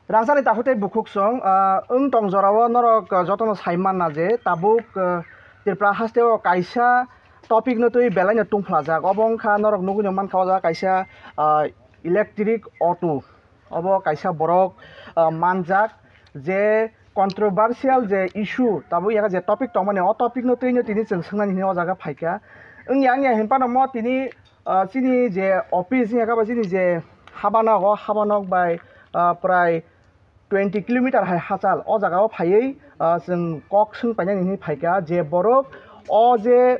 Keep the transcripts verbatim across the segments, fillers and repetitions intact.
Rangchakni takhuk tei bukhuksong, ah, wng tong jorao norok, ah, jotono sai manna je tabuk, ah, Tripura hasteo kaisa topic no twi belai no tungphlajak. Obo wngkha norok nugwi no mankha o jaga kaisa, ah, electric auto. Obo kaisa borok, ah, manjak je controversial je issue tabuk ya je topic tongmani o topic no twi no tini chwng swngnani hinwi o jaga phaikha. Wngya wngya hinphano mo tini ah, chini je office wngya khe bo chini je habanok, o habanok bai, ah, prai twenty kilometer hai hachal o jaga o phaiwi, ah, chwng kok swng painani hinwi phaikha je borok o je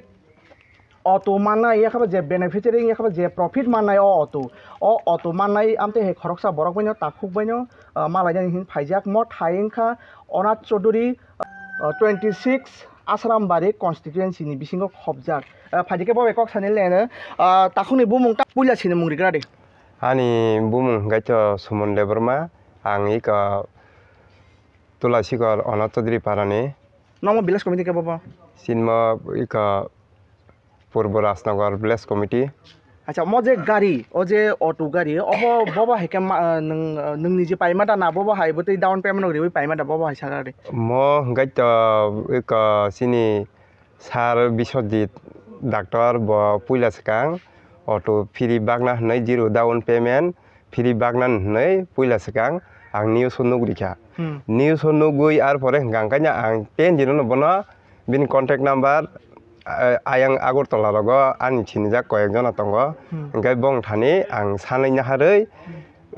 auto mannai ya khe bo je beneficiary wngya khe bo je profit mannai o auto, o auto mannai amtwi hai khoroksa borok baino takhuk baino, ah, malainani hinwi phaijak. Mo thai wngkha Onath Chaudhury, ah, twenty six Asrambari constituency ni bisingo khopjak. Ah, phaidi khe bo bai kok sani le, ah, takhukni bumung ta puila sini mung rigra de. Ani bumung hwnkhe to Suman Debbarma, ang ika Tulasikor Onath Chaudhury parani. Nomo village committee khe bobo? Sinmo ika Purbo Rajnagar Village Committee. Acha, mo je gari, o je auto gari, obo bobo hai khe ma, nwng, nwng niji paima da na bobo hai bwtwi down payment rok riwi paima da bobo hai sakha de? Mo hwnkhe to eko chini sir Biswajit doctor bo puila swkang auto free bakna hwnwi zero down payment free bakna hwnwi puila swkang ang news o nugri kha. Hmm. News o nugwi ar pore hwnkha hwnkhe ang ten din no bono bini contact number, eh, ayang Agartala rogo ani sinijak koyek jona tongo. Hmm. Hwnkhe bong thani ang sanwi naharwi,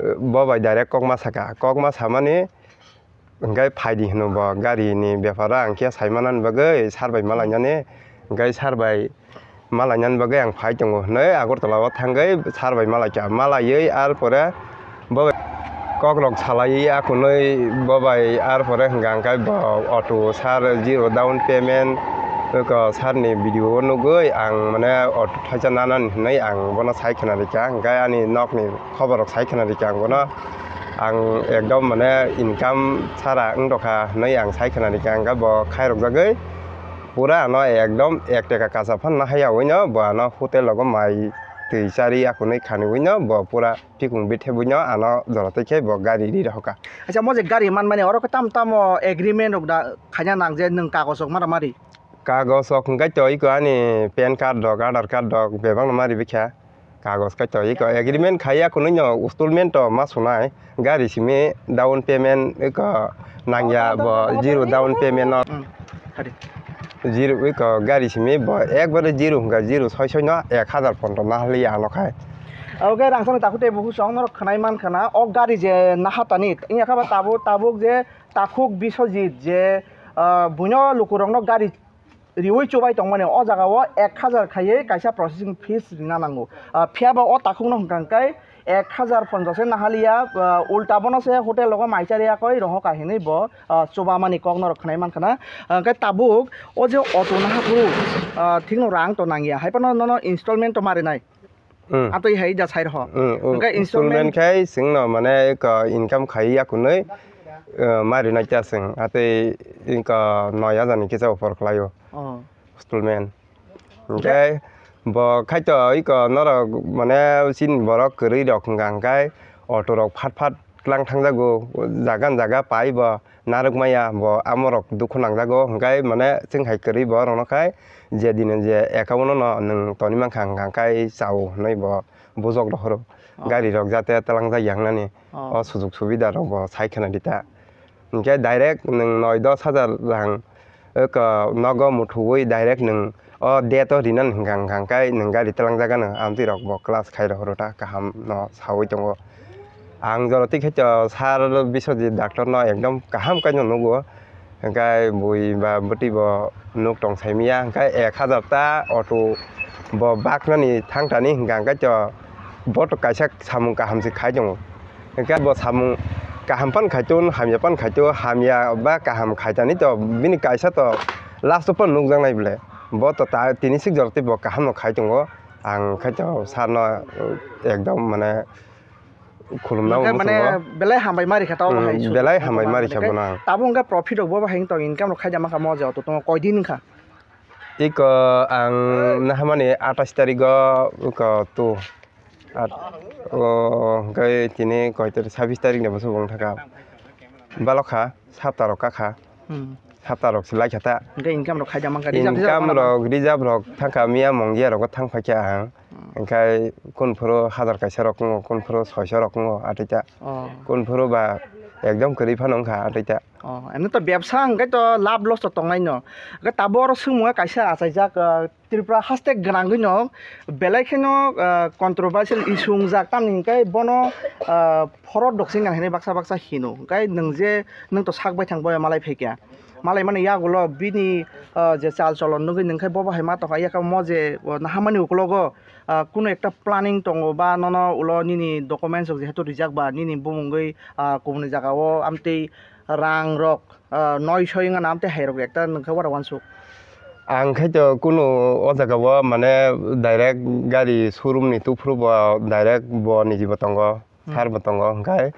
eh, bo bai direct kokma saka. Kokma samani hwnkhe phaidi hwno bo gari ni beparo ang khe saimanani bagwi sir bai malainani. Hwnkhe sir bai malainani bagwi ang phai tongo hwnwi Agartala o thangwi sir bai malaikha. Malaiwi ar pore bo bai kokrok salaiwi akhunwi bo bai ar pore hwnkha hwnkhe bo auto sir zero down payment eko sir ni video o nugwi ang mane auto thaisa nanani hwnwi ang bono sai khna rikha hwnkhe ani nokni khobor rok sai khna rikha ang bono. Ang ekdom mane income sara wng tongkha hwnwi ang sai khna rikha hwnkhe bo khairok jagwi pura ano ekdom ek teka kacha phan nahaya wino bo ano hotel rogo mai twi chari akhunwi khaniwino bo pura pikung bithebwino ano jora twi khe bo gari ri rohorkha. Acha, mo je gari manmani oro khe tam tamo agreement rok da khaina nang je nwng kagos rok mara mari? Kagos rok hwnkhe to iko ani pan card rok, aadhar card rok bebak no mari bikha. Kagos khe to iko agreement khaiya khunui no installment to ma sunai. Gari simi down payment iko nangya bo zero down payment no. Hmm. Hadi. Zero iko gari simi bo ekbare zero hwnkha zero soi soi no ek hazar pondro nahaliya ano khai. Oke, rang sani takhuk tei bukhuk song norok khwnai man khana o gari je nahatani wngya kha ba tabuk tabuk je takhuk Biswajit je, ah, buino lukurokno gari riwi chubai tongmani o jaga o ek hazar khaiwi kaisa processing fees rina nango. Ah, phiya ba o takhukno hwnkha hwnkhe ek hazar ponchash se nahaliya, ah, ulta bono se hotel rogo mai chariya koi rohorkha hinwi bo, ah, chubamani kok norok khwnai man khana. Ah, hwnkhe tabuk o je auto naha phuru, ah, thikno rang to nangya, hai phano nono installment to marinai. Hmm. Atwi hai da sai rw. Hmm, hmm. Hwnkhe installment installment khai chwngno mane eko income khai ya kunui, eh, mari nai ta chwng. Atwi eko noi hajar ni kisa offer khlaio. Oh. Installment. Hwnkhe bo khai to eko norok mane chini borok kwrwi rok hwnkha hwnkhe auto rok phat phat tlang thangjago, jaga jaga pai bo narwk maya bo amorok dukhu nangjago, hwnkhe mane chwng hai kwrwi bo rwno khai je dino je account no nwng toni mankha hwnkha khai chao hwnwi bo bujok rohoro. Oh. Gari rok jate twlangjak ya wngnani. Oh. O sujok subida rok bo sai khwna di ta. Hwnkhe direct nwng noi dos hajar rang eko nogo muthuwi direct nwng o date o rinani hwnkha hwnkha hwnkhe nwng gari twlangjagano amtwi rok bo class khai rohoro ta kaham no sawi tongo. Ang jora twi khe to sir Biswajit doctor no ekdom kaham khe no nugo. Hwnkhe bui ba bwtwi bo nuk tong sai manya hwnkhe ek hazar ta auto bo baknani thang tani hwnkha hwnkhe to bo to kaisa samung kaham se khai tongo. Hwnkhe bo samung kaham pan khai ton, hamya pan khai ton, hamya ba kaham khai tani to bini kaisa to last o pan nukjak nai bole. Bo to ta tini sik jora tei bo kaham no khai tongo. Ang khai to sir no ekdom mane khulumna hwnkhe mane muchungo. Belai hambai mari kha tamo. Hmm, hai belai hambai mari kha bono ang. Tabuk hwnkhe profit rok bo hai tong income rok khai da ma kha mo je auto tong koi din kha? Iko ang nahamani atais tarik o iko tu. At, o, hwnkhe tini koi tarik, sabis tarik ni bwswk wng thaka. balok kha, sapta rok ka kha. Hmm. Sapta rok se lai kha ta. Hwnkhe income rok khaida mankha, reserve, reserve Income mano rok, reserve rok thang kha, miya mongya rogo thang phai kha ang. Hmm. Hwnkhe kun phuru hajar kaisa rok wngo, kun phuru soiso rok wngo, atwi ta. Oh. Kun phuru ba ekdom kwrwi phano wngkha, atwi ta. Oh, emni to bebsa hwnkhe to lab loss to tongnai no. Hwnkhe tabuk oro swngmung kaisa achaijak, ah, Tripura haste gwnangwi no belai kheno, ah, controversial issue wngjak, tamni hwnkhe bono, ah, phorot doksing hinwi baksa baksa hino. Hwnkhe nwng je, nwng to sak baithang boya malai phaikha. Malai mani yagulo bini, ah, je chal cholon nugwi nwng khe bo bahai ma tongkha, yakha mo je, oh, nahamani ukulogo, ah, kunu ekta planning tongo ba nono ulo nini documents rok jehetu rijak ba nini bumungwi, ah, kubuni jagao amtwi rang rok, ah, noi soi wngkha na amtwi hai rok ekta nwng khe uansuk. Ang khe to kunu o jaga o mane direct gari showroom ni tuphuru bo direct bo niji bo tongo, Hmm. sir bo tongo, hwnkhe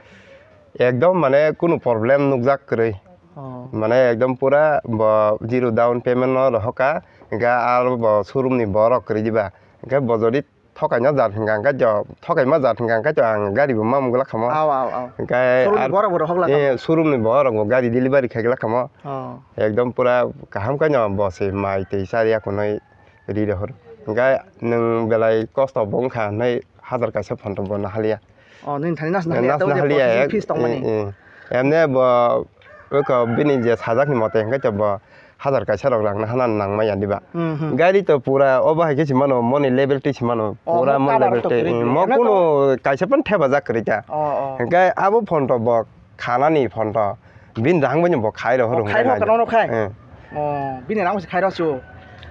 ekdom mane kunu problem nukjak kwrwi. Oh. Mane ekdom pura bo zero down payment no rohorkha, hwnkhe aro bo showroom ni borok kwrwi diba, hwnkhe bo jodi thokaina jat hwnkha hwnkhe jo, thokaima jat hwnkha hwnkhe jo ang gari bo ma mungla khamo. Aw, aw, aw. Hwnkhe Showroom ni ar-, borok bo rohok la eh, khamo. Showroom ni borok bo gari delivery khai gla khamo. Oh. Ekdom pura kaham khe no bo se mai twi chari akhunai ri rohor. Hwnkhe nwng belai kosto bo wngkha hwnwi hajar kaisa phone rok bo nahaliya. Oh, nini thani nasna haliya, Nasna tei je haliya, processing ek-, fees tongmani. eh, eh. Emne bo, oko bini je sajakni mote hwnkhe to bo hajar kaisa rok rang nahana nangmaya diba. Hmm, hmm. Gari to pura obo hai khe se mano, moni level twi se mano. Oh, pura mo mo cover level to twi, kwrwi eh, kwrwi. mo Emne kuno to kaisa phan thepajak kwrwi ta. Oh, oh. Hwnkhe abo phone to bo khanani phone to bini rang bai no bo khai rohor Oh, khai hwnkhe rohor nai. Kano khai? Eh. Oh, bini rang se khai rohor su.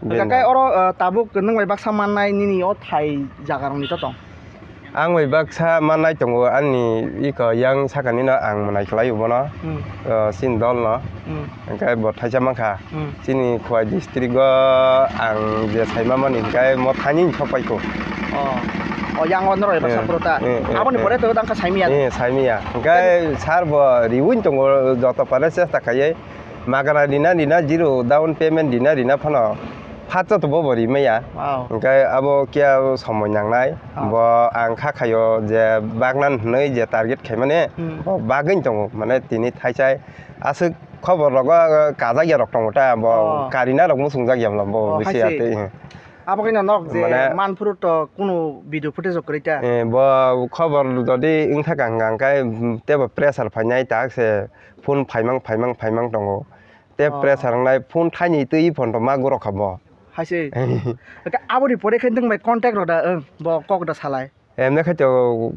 Bini Hwnkhe rang. Oro, uh, tabuk nwng bai baksa mannai nini o thai jaga rok ni to tong? Ang bai baksa mannai tongo, ani iko yang saka nino ang mwnai kwlai o bono, Hmm. uh, chini dol no. Hmm. Hwnkhe bo thaisa mankha. Hmm. Chini Khowai district o ang je saima mani hwnkhe mo thani sok pai kho. Oh. Oh, yang o norok eba Eh, sapro ta. Eh, eh, Aboni eh. Pore to tang kha saimiya. Eh, saimiya. Hwnkhe sir bo riwin tongo joto pare chesta khaiwi. Magana rina rina zero down payment rina rina phano phatsa to bo bo rimaya. Wow. Hwnkhe abo kiya somoi nangnai. Oh. Bo ang kha khaio je bagnan hwnwi je target khaimani Hmm. bo bagwin tongo. Mane tini thaisai aswk khobor rogo kajak ya rok tongo ta bo Oh. karina rok muchungjak ya bo Oh, bisi haise. Atwi. Abo khe no nok je Mane manphuru to kunu video footage rok kwrwi ta. Eh, bo khobor jodi wngthaka hwnkha hwnkhe tebo pressure phainai tak se phone phaimang phaimang phaimang tongo. Te Oh. Pressure wngnai phone thaini twi phone to ma gorok kha bo. Haise. Hwnkhe aboni pore khe nwng bai contact rok da, wng, bo kok da salai. Emne khe to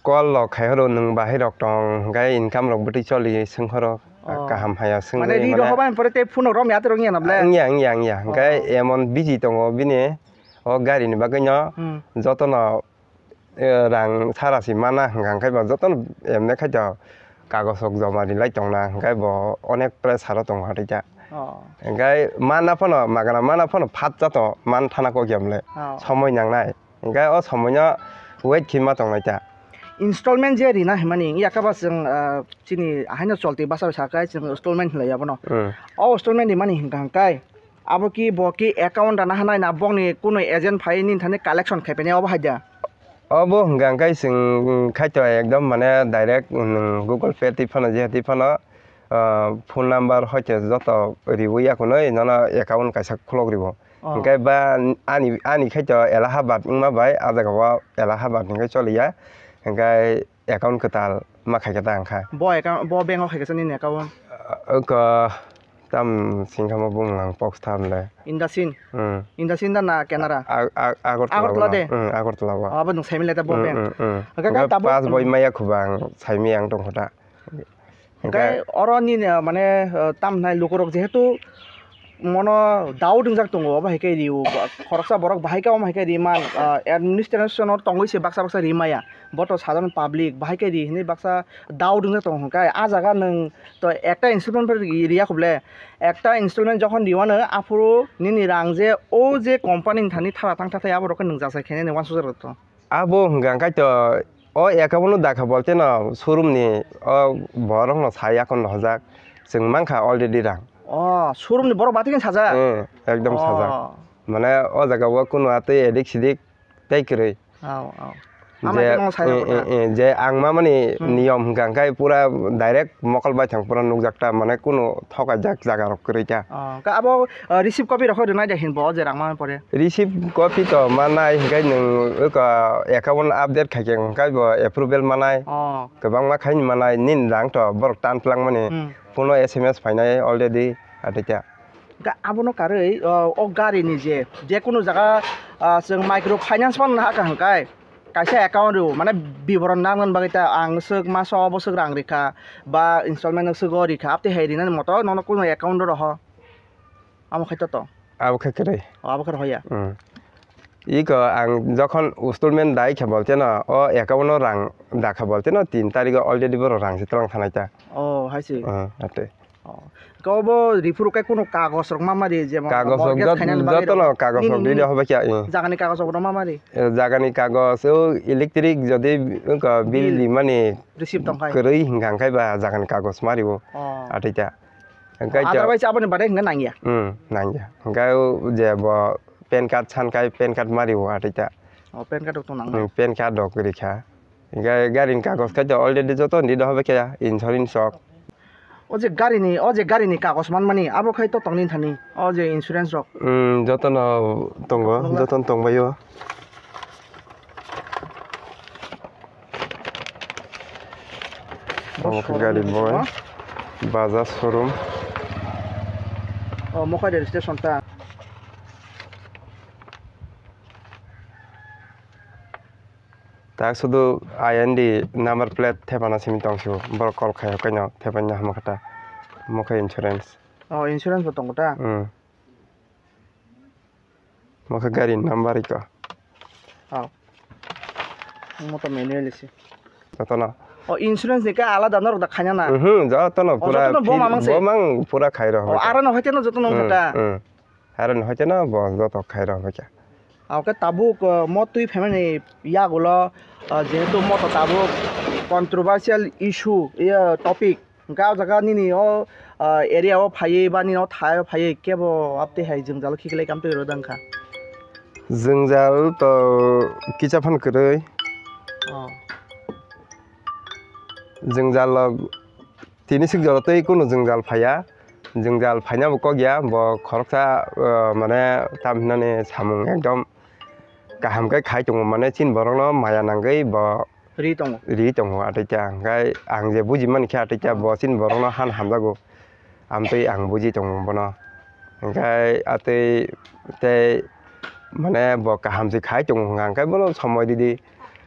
call rok khai horo nwng bahai rok tong, hwnkhe income rok bwtwi choli swng horo, Oh. Kaham haya swngwi Mane ri mane rok hobai pore te phone rok romya te rok wngya na ble? Wngya, wngya, wngya. Hwnkhe Oh. Emon busy tongo bini o gari ni bagwi no Hmm. jotono eh, rang sara si mana hwnkha hwnkhe bo jotono emne khaito kagos rok joma rilai tongna hwnkhe bo onek pressure o tongo hwnkhe ta. Oh. Hwnkhe mana phano magana mana phano phat jato man thana kok yamle Oh. Somoi nangnai hwnkhe o somoi no wait khe ma tongnai ta. Installment je rina himani yakaba chwng, ah, chini ahaino cholti basa bai sakai chwng installment hinlai abono. Hmm. O installment rimani hwnkha hwnkhe abo ki bo ki account rana hanai na bokni kunu agent phai nini thani collection khai painai obo hai da? Obo hwnkha hwnkhe chwng khaito ekdom mane direct, mm, Google Pay twi phano je twi phano, ah, phone number hoite joto riwi ya kunui nono account kaisa khulok ribo. Oh. Hwnkhe ba ani, ani khaito Allahabad wngma bai ah jaga o Allahabad hwnkhe choliya. Hwnkhe account kwtal ma khaikha ta ang kha. Bo account, bo bank o khaikha sa nini account? Wngkha tam singkha mo bumung ang pox tham le. Indasin? Hmm. Indasin da na Canara? A-, a-, Agartala Agartala o. De? Hmm, Agartala o. Abo nwng saimile ta bo bank? Hmm, hmm, hmm. Hwnkhe ta tabuk, pass boi hmm. Maya khubang saimi ang tongkha ta. Hwnkhe oro nini, ah, mane, ah, tam hnai lukurok jehetu mono doubt wngjak tongo, obo hai khe rio, khoroksa borok bahai khe omo hai khe ri man, ah, administration o tongwi se baksa baksa ri maya, bo to sadharon public bahai khe ri hinwi baksa doubt wngjak tongo, hwnkhe ah jaga nwng to ekta installment phano ri-, riya kho ble, ekta installment jokhon riwano aphuru nini rang je o je company ni thani thara thang thang thai aborok khe nwng jachai khainani uansukjak rw to. Abo hwnkha khaito o account no dakha bolte no showroom ni o borok no sai akon no hojak chwng mankha already rang. Oh, showroom ni borok bathik sajak? Eh, ekdom sajak. Oh. Mane o jaga o kunu atwi edik sidik tei kwrwi. Oh, oh. Ama je, khe no sai eh, rwkha. Eh, eh, je ang mamani Hmm. niyom hwnkha hwnkhe pura direct mokol baithang pura nukjak ta, mane kunu thokaijak jaga rok kwrwi ta. Oh, ka abo, ah, receipt copy rok rwnai de hinbo je rang mani pore. Receipt copy to manai hwnkhe nwng eko account update khaikhe hwnkhe bo approval manai. Oh. Kwbangma khaini manai nini rang to borok tan twlang mani. Hmm. Kuno S M S phainai already atita. Ga-, abono karwi, o, o gari ni je, je kunu jaga, ah, chwng micro finance phano nahakha hwnkhe, kaisa account rw, mane biboron nang nang bagwi ta ang swk maso obo swk rang rikha, ba installment swk o rikha, apte hai rinani moto nono kunu account roho. Amo khai to to. Abo khe kwrwi. O, abo khe rohoya. Hmm. Iko ang jokhon installment dai khe bolteno, o account o rang da khe bolteno, tin tarikh o already borok rang se twlang thanai ta. Oh, hai se. Hmm, ate. Oh. Khe obo riphuru khe kunu kagoj rok ma mari, jemon Kagoj rok mortgage jot-, khainani bagwi jotono rok. Kagoj Nini, rok nini dide hobo kya, eh. Jagani kagoj rok ma mari. Eh, jagani kagoj, o electric jodi wngkha bill Bill. Rimani Receipt tongkhai. Kwrwi hwnkha hwnkhe ba jagani kagoj ma riwo. Oh. Atita. Hwnkhe Aadhaar ja- bai se aboni baade hwnkhe nangya. Hmm, nangya. Hwnkhe o je bo pan card san khai pan card ma riwo atita. Oh, pan card rok to nangnai. Hmm, pan card rok rikha. Hwnkhe gari ni kagoj khai to already joto ni doho bai khe insurance rok. O je gari ni, o je gari ni kagoj manmani, abo khai to tongni thani, o je insurance rok. Hmm, joto no tongo, Nukla. Joto no tongbaio. Bo Omo khe showroom gari ni boy. Bisingo. Bajaj showroom. Oh, Mokai registration ta. Tak sudu I N D number plate thepana simi tong sio. Borok call khai hokaino thepanya hamo kata. Mokai insurance. Oh, insurance bo tongo ta? Hmm. Mokhe gari number iko. Oh. Mo to manual se. Jotono. Oh, insurance ni khe alada norok da khaina na? Mhm, jotono Oh, pura jotono bo fit, mamang se? Bo mang pura khai rok Oh, hoite. Aro no hoite no jotono Hmm, wngkha ta? Hmm. Aro no hoite no bo joto khai rok hoite. Oke tabuk, uh, mo twi phaimani yagulo, uh, jehetu mo to tabuk controversial issue, iya topic. Hwnkhe o jaga nini o, ah, area o phaiwi ba nini o thai o phaiwi kebo aptwi hai jwngjal khiklai kamtwi rw dang kha. Jwngjal to kisa phano kwrwi. Oh. Jwngjal rok tini sik jora tei kunu jwngjal phaiya. Jwngjal phaina bo kok ya, bo khoroksa, ah, mane tam hinani samung ekdom kaham khe khai tongo, mane chini borokno maya nangwi bo Ri tongo. Ri tongo, atwi ta. Hwnkhe ang je buji mani khe, atwi ta, bo chini borokno han hamjago. Amtwi ang buji tongo bono. Hwnkhe atwi tei, mane, bo kaham se khai tongo hwnkha, hwnkhe bono somoi ridi.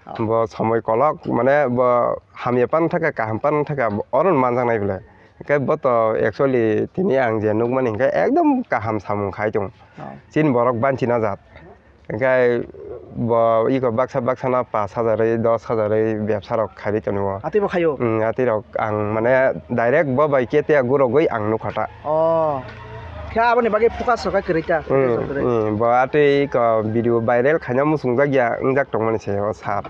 Ah. Bo somoi kolok, mane, bo hamya pan thaka, kaham pan thaka, bo oro manjaknai bwle. Hwnkhe bo to actually tini ang je nukmani hwnkhe ekdom kaham samung khai tongo. Ah. Chini borok banchi najak. Hwnkhe bo iko baksa baksa no pash hajar ri, dos hajar ri bebsa rok khairi tongo. Atwi bo khaio? Hmm, atwi rok ang mane direct bo bai kete gurogwi ang nukha ta. Oh. Khe aboni bagwi focus rok kwrwi ta, Hmm, focus rok kwrwi. Hmm, bo atwi iko video viral khaina muchungjak ya wngjak tongmani se o sir.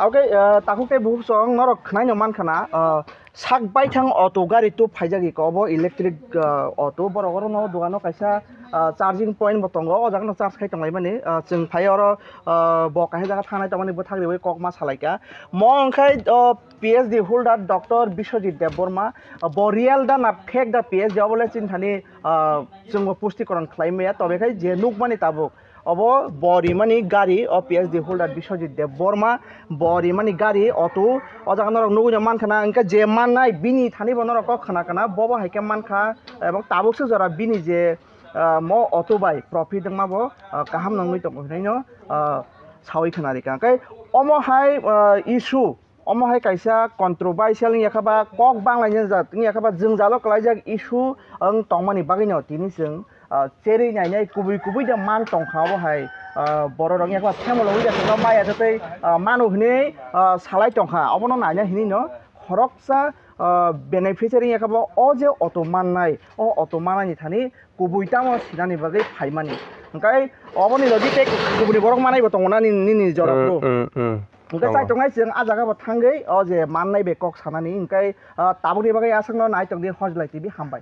Oke, ah, takhuk tei bukhuk song norok khwnaino mankha na, ah, Sak baithang auto gari tub phaijak iko, obo electric, ah, auto. Borok oro no dogano kaisa, ah, charging point bo tongo, o jaga no charge khai tonglaimani. Ah, chwng phai oro, ah, bo kaisa jaga thangnai tongmani bwthak riwi kok ma salaikha. Mo wngkha, oh, P H D holder Doctor Biswajit Debbarma. Ah, bo real da na fake da P H D, obo le chini thani, ah, chwngbo pusti koron khlai maya. Tobe khai je nukmani tabuk, Obo bo rimani gari, o P H D holder Biswajit Debbarma, bo rimani gari, auto, o jaga norok nugwi no mankha na, hwnkhe je mannai bini thani bo norok kok khna khna, bobo hai khe mankha, ebong tabuk se jora bini je, ah, mo auto bai profit wngma bo, ah, kaham nangwi tongo hinwi no, ah, sawi khna rikha. Hwnkhe omo hai, ah, issue, Omo hai kaisa controversial wngya khe ba kok banglaina jak wngya khe ba jwngjalo kwlaijak issue wng tongmani bagwino tini chwng, ah, cherwi nainai kubui kubui de man tongkha obo hai, ah, borok rok wngya khe ba family wngya khe ba maya tei, ah, mano hinwi, ah, salai tongkha obono naina hinwi no khoroksa, ah, beneficiary wngya khe ba o je auto mannai o auto mannaini thani kubui tamo sinani bagwi phaimani. Hwnkhe oboni logi tei kubuni borok manaibo tongo na nini, nini jora Mm, phuru. Mm, mm. Hwnkhe Tongo. Chaitongnai chwng ah jaga bo thangwi o je mannai bai kok sanani. Hwnkhe, ah, tabukni bagwi aswkno nai tongdi Hojlai T V hambai.